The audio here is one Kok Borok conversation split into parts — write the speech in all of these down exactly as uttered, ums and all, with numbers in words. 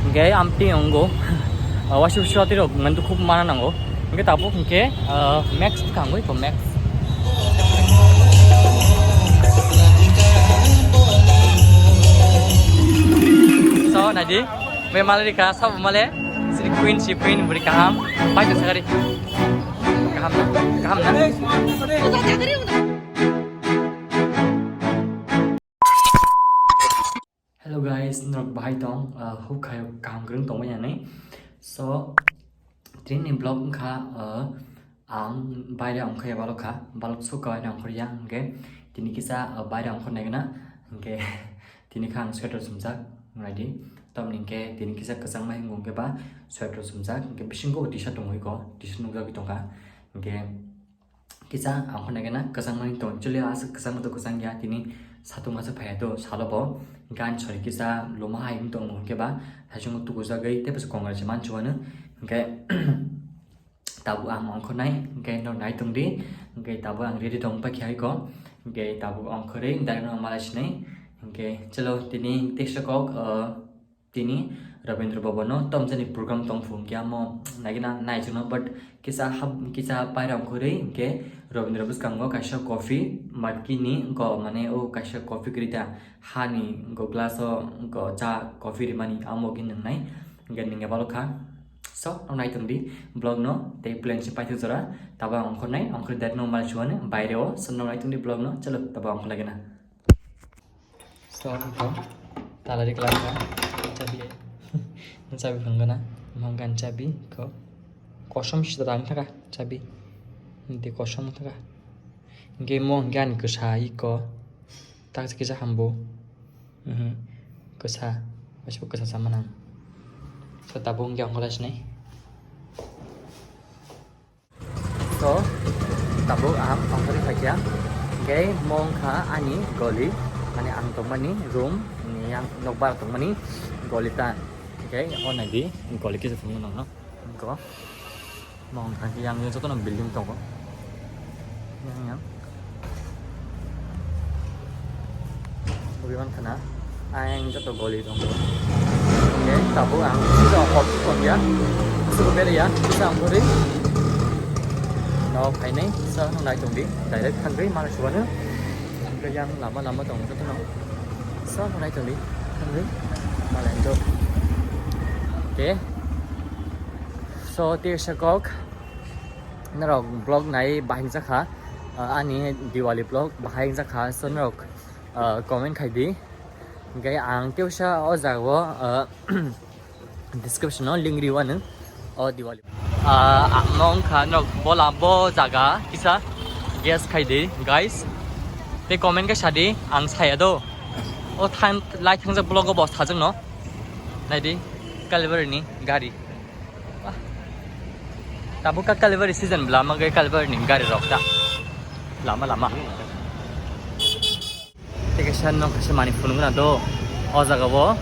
Hingke amtwi wngo, ah, waisa waisa twi rok nang khub mana nango. Hingke tabuk hingke, ah, Max bwkha wngwi ko Max. So, naidi, be malari ka sabo male, sini queen si queen buri kaham, pai ko sagari. Kaham na, kaham na. Hello guys, norok bahai tong, ah, hukhayo kaham kwrwng tongmani. So, tini ni vlog wngkha, ah, ang baire ongkhorya balok kha, balok suka baire ongkhorya, hingke tini kisa, ah, baire ongkhor nai gana, hingke tini kha ang sweater sumjak, naidi, tamni hingke tini kisa kwchangma hingo hingke ba sweater sumjak, hingke bisingo t-shirt tongwi ko, t-shirt nukjagwi tongkha, hingke kisa ang hwnna gana kwchangmani tong chwlwi aswk kwchangma to kwchang ya tini satung aswk phaiya to salo bo gan sori kisa loma hai wng tong hwnkhe ba haichungo tukujagwi tei bwswk kongra se manchuano hwnkhe tabuk ang ongkhornai hwnkhe norok nai tongdi hwnkhe tabuk ang ready tong paikha haiko hwnkhe tabuk ongkhorwi direct no malai sinai hwnkhe chwlo tini teisa kok. Tini Rabindra Bhavan no tomjani program tong phung kya mo nagina nai chwngno, but kisa hab-, kisa pairang khurui hwnkhe Rabindra bwskango kaisa coffee markini ko mane o kaisa coffee kwrwi ta hani go glass o go cha coffee rimani amo khe nwngnai hwnkhe ningya balokha. So nai tongdi vlog no tei plan se paithak jora tabo ang ongkhornai ongkhor date no mal chuani baire o so nai tongdi vlog no chalo tabo ongkhor lagina. So, ito, tala ri kelak ka, chabi, chabi phang gana, mangkan chabi, ko, kosom sida tang thaka, chabi, di kosom thaka, hingke mo hingke ani kwsa iko, tak se kisa hambo, mhm, kwsa, asbo kwsa sama nang, so tabuk hingke ang kholai sinai. So, tabuk ang ongkhorwi phaikha. Hingke mo wngkha ani goli, mane ang tongmani room, ni yang nokbar tongmani goli ta. Hingke o naidi goli kisa phunukgo nangno. Hingke mo wngkha yang jotono building tongo. Yang, yang. Bugui mankha na, ayang joto goli tongo. Hingke tabuk ang sida hor tongya, sida berya, sida ang buri. No phainai, sa nai tongdi, direct thangwi mana subano. Hingke yang lama lama tongo jotono. Sa nai tongdi, thangwi. Malai to. Oke. So, teisa kok. Norok vlog nai bahai jakha, ah, ani Diwali vlog bahai jakha, so norok, ah, comment khai di. Hingke ang teisa o jaga o, ah, description o link riwano o Diwali. Ah, ang no wngkha norok bola bo jaga kisa guess khai di, guys. Tei comment khe sadi, ang saya do. O than-, lai thangjak vlog o bo sajak no. Naidi, Calvary ni gari. Tabuk ka Calvary season bwla, ma khe Calvary ni gari rok ta. Lama, lama. Tei kaisa nok kaisa manwi phunukna do. O jaga o,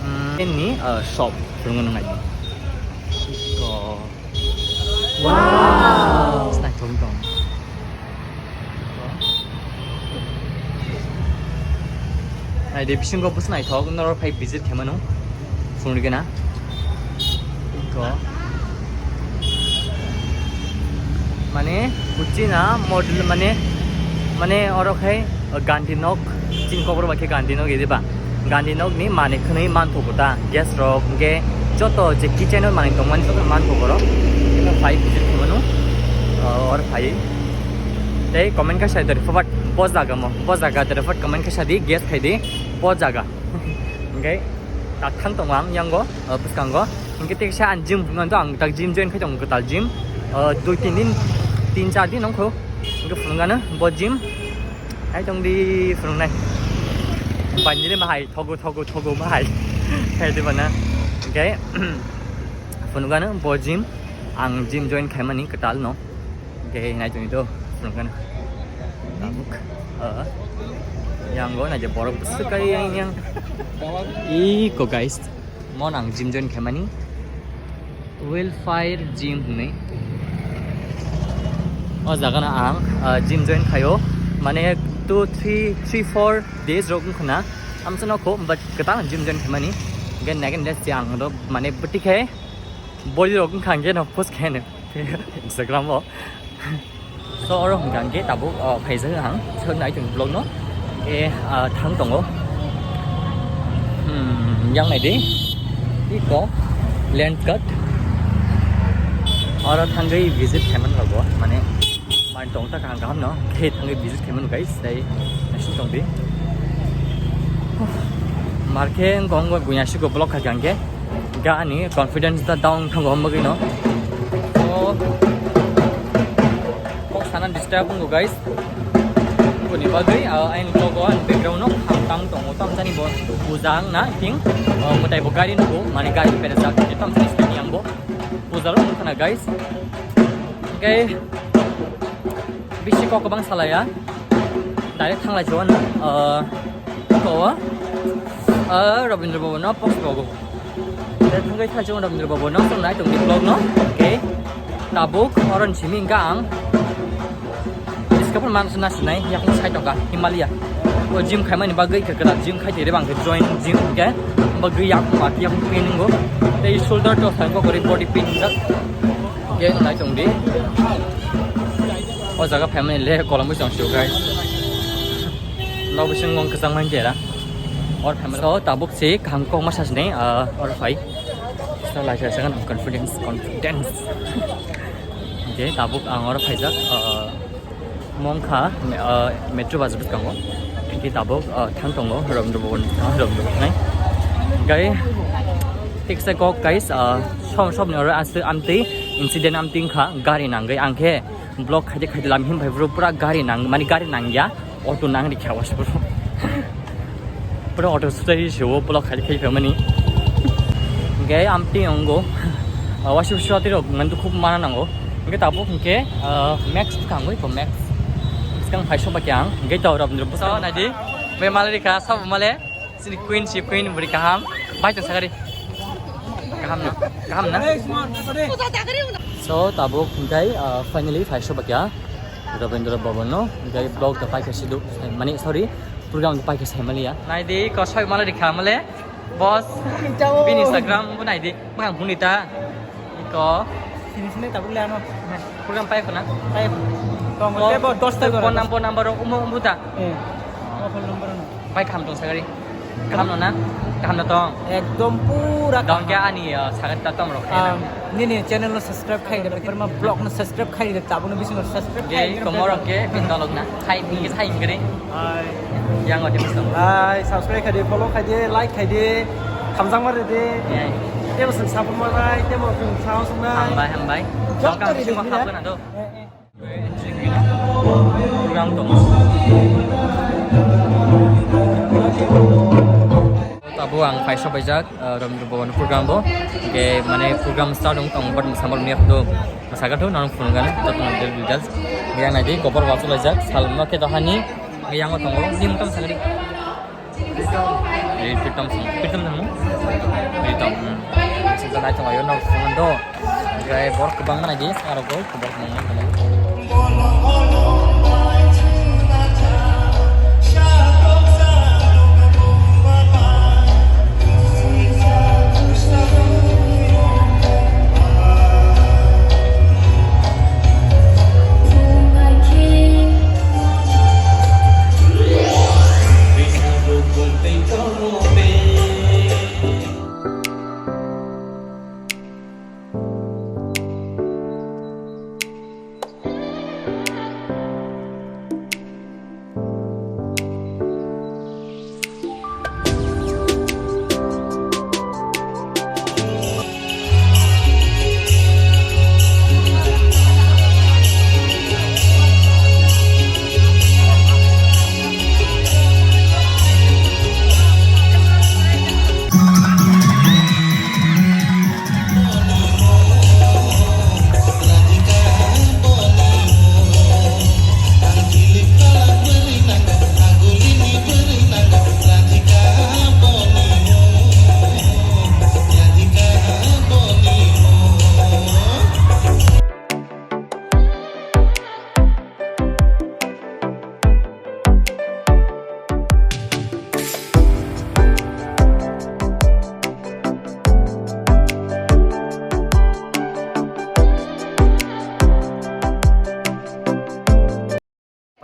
mm, ni, uh, shop phunukna nai. Ko. Wow! Snack thum tong. Naidi bisingo bwswk naithok, norok phai visit khaimano. Phunukgena. Ko. Mane, buchina model mane, mane oro khai Gandhi nok, chini kokborok bai khe Gandhi nok edi ba. Gandhi nok ni manwi khwnwi manthogo ta, gas rok, hwnkhe joto je kitchen o manwi tongmani joto manthogo oro. Eno phai visit khaimano, uh, or phai. Tei comment khe sai dori, forward bo jaga mo, bo jaga dori, forward comment khe sadi, guess khai di, bo jaga. Hwnkhe tak thang tongo ang yango, uh, bwskango. Hwnkhe teksa ang gym phunuknani to ang tak gym join khai tongo, kwtal gym. Uh, dui tin din, tin char din wngkho. Hwnkhe phunukgano bo gym. Hai tongdi phunuknai. Banjini bahai thogo, thogo, thogo bahai. Hai di bana. Hwnkhe phunukgano bo gym. Ang gym join khaimani kwtal no. Hwnkhe nai tongdi to phunukgano. Tabuk. Uh, yango naidi borok bwswk kai yang, yang. Iko guys. Mo nang gym join khaimani. Welfare gym hwnwi. O jaga no ang, ah, gym join khaio. Mane two, three, three, four days rok wngkha na. Amsa no kho, but kwtal gym join khaimani. Gen negen des yang do mane beti khe body rok khang gen post khe ne Instagram o. So oro hwnkha hwnkhe tabuk, oh, phaijak ang. So nai tong vlog no. Eh, ah, thang tongo. Hmm, yang nai di. Iko Lens Cut. Oro thangwi visit khaimani rogo, mane, mane tong ta kaham kaham no. Khe thangwi visit khaimani guys, tei naising tong di. Markhe wngkha wngkha guya siko vlog kha hwnkhe. Gani confidence ta down thango hwnbagwi no. So, kok sana disturb wngkha guys. Boni bagwi, ah, ayang vlog o ang background no kham tang tongo, tamjani bo puja wngna, I think, ah, mwtai bo gari nugo, mane gari berajak, tamjani sani ang bo puja rok wngkha na guys. Hwnkhe bisi kok kwbang salaya, direct thanglai chuan, ah, ko, ah, Rabindra Bhavan no post rogo. Tei thangwi thajak Rabindra Bhavan no, chwng nai tongdi vlog no. Okay. Tabuk oron simi hwnkha ang. Iska pun mansa na sinai, yakni side tongkha, Himalaya. O gym khaimani bagwi kwkra gym khai tiri bang join gym hwnkhe. Bagwi yak mak yak pain wngkha. Tei shoulder to thangkha gori body pain jak. Ye nai tongdi. O jaga phaimani le kolom bwsang sio guys. Nok bising wng kwchang man jera. Or phaimani. So tabuk se kaham kok masa sinai, ah, or phai. Sa lai sa sa confidence, confidence. Okay, tabuk ang oro phaijak, ah, mongkha, me-, ah, metro bus bwskango. Hingke tabuk, ah, thang tongo, Rabindra Bhavan, ah, Rabindra Bhavan nai. Gai, tiksa kok guys, ah, som, som ni oro aswk amtwi incident amtwi wngkha, gari nangwi ang khe block khaide khaide lam him phai bro pura gari nang, mani gari nangya. Auto nang rikha wasiporo. Pura auto sutai se o block khai khai phaimani. Hingke amtwi ongo. Wasip suati rok ngan tu khub mana nango. Hingke tabuk hingke, ah, Max bwkha angoi ko Max. Skang phai soba kyang. Hingke tau rok nrw bwsa naidi. Be male rikha sabo male. Sini queen si queen buri kaham. Bai tong sagari. Kaham na. Kaham na. So tabuk hingke, ah, finally phai soba kya. Rabindra Bhavan no, gai vlog da paikha sidu, mani, sorry, program da paikha sai maliya. Nai di, ko soi mala rikha male, boss, bini Instagram bu nai di, bang huni ta, ko. Sini sini tabuk le ano. Program paikha na? Paikha. Tong, ko, tebo, dos ta phone number, number umo umo ta. Eh, phone number no. Bai kaham tong sagari. Kaham no na? Kaham no tong? Ekdom pura kaham. Dong kya ani, ah, sagari ta tong rok. Ah, nini channel no subscribe khai de, perma vlog no subscribe khai de, tabuk no bising no subscribe khai de. Komor ke pindolok na. Khai ni khai gre. Hai. Yang odi bising. Hai, subscribe khai de, follow khai de, like khai de. Khamjang mar de. Tebo sing support mar nai, tebo sing saos nai. Hambai, hambai. Jok kari de. Program tong. Tabuk ang paisa paijak, ah, Rabindra Bhavan program bo. Hingke mane program start wng tong, but sambar ni do masaga do nang phone gana, jotno details. Yang nai di gopor wasu laijak, sal ma ke dohani, yang tongo, ni mutam sagari. Pritam, Pritam tamo? Pritam, hmm. Sing tanai tongo, yo, no, sing do. Oke, borok kwbang mana di, sekarang kau, borok kwbang mana di.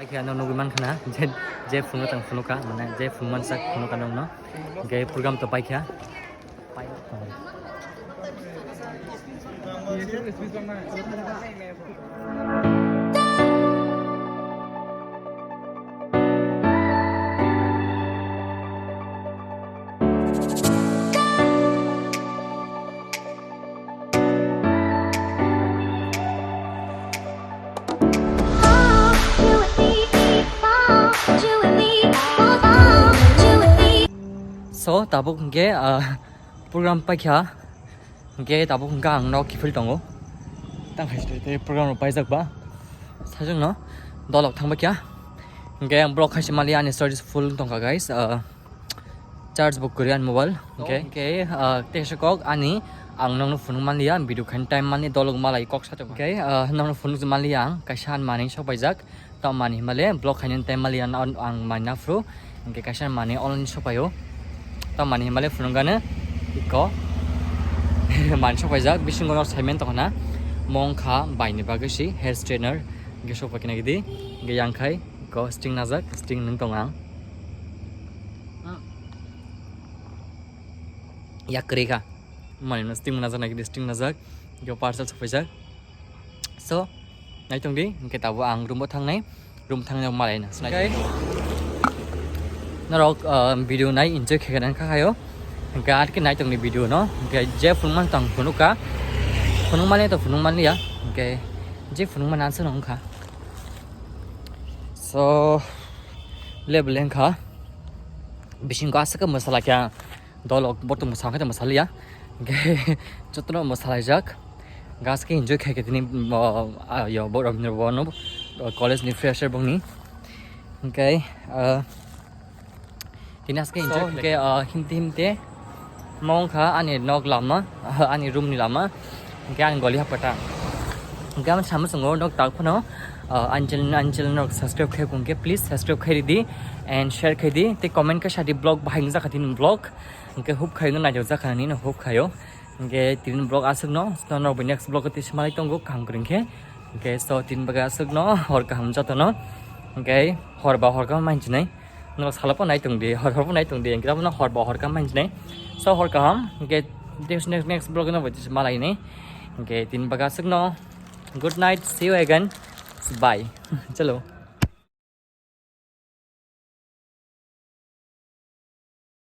Khe ano nugwi mankha na, je, je phunukno tang phunukha, mane je phunukman sak phunukha nokno. Hwnkhe program to paikha. So, tabuk hwnkhe, ah, program paikha, hwnkhe tabuk hwnkhe ang nok kiphil tongo. Tang hai se tei program rok paijak ba. Sajwkno dolok thang baikha. Hwnkhe ang vlog khaisa mali ani storage full tongkha, guys. Ah, charge bo kwrwi ani mobile. Hwnkhe, hwnkhe, ah, teisa kok ani ang nokno phunuk manliya, video khaina time mani dolok malai kok sa tongkha. Hwnkhe, ah, nokno phunuk manliya ang kaisa ani manwi sok paijak. Tamoni himale vlog khainani time mali ang, ang mani naphru. Hwnkhe kaisa mani online sopaio. Tamoni himale phunukgani iko mani sopaijak, bisingo no saimen tongkhana. Mo wngkha baini bagwi si hair strainer. Hwnkhe sopaikhe naikhe di. Hwnkhe yang khai iko sting najak, sting nung tong ang. Yak kwrwi kha. Mani no sting najak naikhe di, sting najak. Hwnkhe parcel sopaijak. So, naitong di, hwnkhe tabuk ang room o thangnai, room thangnai malai na. Okay. Norok, uh, video nai enjoy khe khe nang kha khayo. Hwnkhe ar khe naitong di video no. Hwnkhe je phunukman tang phunukha. Phunukmani to phunukmanliya. Hwnkhe je phunukmani answer no wngkha. So, level wngkha. Bisingo aswk khe mwsala khe ang. Dolok borok tongmo sakhe tongmo saliya. Hwnkhe jotono mwsalaijak. Gas khe enjoy khaikhe tini, ah, ah, yo, borok ni bo no, ah, college ni fresher bongni. Hwnkhe, ah, tini aske enjoy khe, ah, himte himte. Mo wngkha ani nok lama, ani room ni lama. Hwnkhe ani goli hapkha ta. Hwnkhe ang sama chwngo nok tak phano, ah, ani channel, ani channel nok subscribe khai khe please subscribe khai ridi and share khai di. Tei comment khe sadi vlog bahai wngjakha tini vlog. Hwnkhe hub khaino naithok jakha nini hub khaio. Hwnkhe tini vlog aswkno, so norok bai next vlog o tei swmalai tongo kaham kwrwng khe. Hwnkhe so tini bagwi aswkno hor kaham jotono. Hwnkhe hor ba hor kaham manchinai. Norok salo pho nai tong di, hor hor pho nai tong di. Hwnkhe abono hor ba hor kaham manchinai. So hor kaham, hwnkhe next, next, next vlog no bai tei swmalai ni. Hwnkhe tini bagwi aswkno. Good night, see you again. Bye. Chalo.